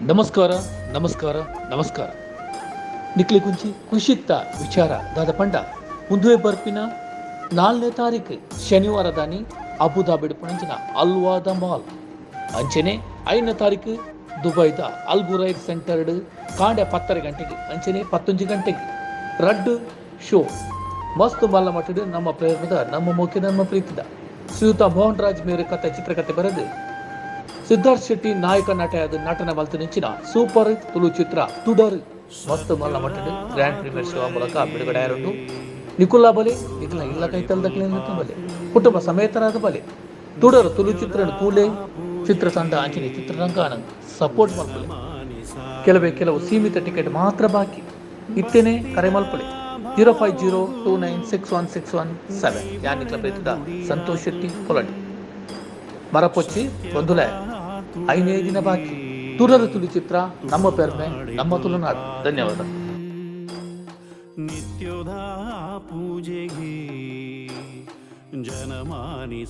ನಮಸ್ಕಾರ ನಮಸ್ಕಾರ ನಮಸ್ಕಾರ. ನಿಕ್ಲೆ ಕುಂಚಿ ಖುಷಿತ್ತ ವಿಚಾರ ದಾದ ಪಂಡ, ಉಂದುವೆ ಬರ್ಪಿನ 4ನೇ ತಾರೀಕು ಶನಿವಾರ ದಾನಿ ಅಬುದಾಬಿಡ್ ಪುಣಂಚಿನ ಅಲ್ವಾದ ಮಾಲ್ ಅಂಚನೆ 5ನೇ ತಾರೀಕು ದುಬೈದ ಅಲ್ ಗುರೈರ್ ಸೆಂಟರ್ಡ್ ಕಾಂಡೆ 10:30 ಗಂಟೆಗೆ ಅಂಚನೆ 11 ಗಂಟೆಗೆ ರಡ್ಡು ಶೋ ಮಸ್ತ್ ಮಲ್ಲ ಮಟ್ಟಡ್ ನಮ್ಮ ಪ್ರೇಮದ ನಮ್ಮ ಮೋಕೆ ನಮ್ಮ ಪ್ರೀತಿದ ಶ್ರೀಯುತ ಮೋಹನ್ ರಾಜ್ ಮೇರು ಕಥೆ ಚಿತ್ರಕಥೆ ಬರೆದು ಸಿದ್ಧಾರ್ಥ್ ಶೆಟ್ಟಿ ನಾಯಕ ನಟ ನಟನ ಮಲ್ತು ನಿಂಚಿನ ಸೂಪರ್ ತುಳು ಚಿತ್ರ ತುಡರ್ ಮಸ್ತ್ ಮಲ್ಲ ಮಟ್ಟಡ್ ಗ್ರ್ಯಾಂಡ್ ಪ್ರೀಮಿಯರ್ ಶೋ ಮೂಲಕ ಬಿಡುಗಡೆ ಆರುಂಡು. ನಿಕುಲ್ಲಾ ಬಲೆ ನಿಕುಲ ಇಲ್ಲ ಕೈತಲ್ದಕ್ಲೆ ಬಲೆ ಕುಟುಂಬ ಸಮೇತರಾದ ಬಲೆ ತುಡರ್ ತುಳು ಚಿತ್ರ ತೂಲೆ ಚಿತ್ರತಂಡ ಅಂಚನೆ ಚಿತ್ರರಂಗ ಸಪೋರ್ಟ್ ಮಲ್ಪಲೆ. ಕೆಲವೇ ಕೆಲವು ಸೀಮಿತ ಟಿಕೆಟ್ ಮಾತ್ರ ಬಾಕಿ. ಇತ್ತೇನೆ ಕರೆ ಮಲ್ಪಲೆ 0502961617. ಯಾನಿಕ್ಲ ಪ್ರೀತಿದ ಸಂತೋಷ್ ಶೆಟ್ಟಿ ಪೊಲಂಡಿ ಮರಪೊಚ್ಚಿ ಬಂಧುಲೆ 5ನೇ ದಿನ ಬಾಕಿ. ತುಡರು ತುಳು ಚಿತ್ರ ನಮ್ಮ ಪೆರ್ಮೆ ನಮ್ಮ ತುಳುನಾಡು. ಧನ್ಯವಾದ. ನಿತ್ಯೋದ ಪೂಜೆಗೆ ಜನಮಾನಿ.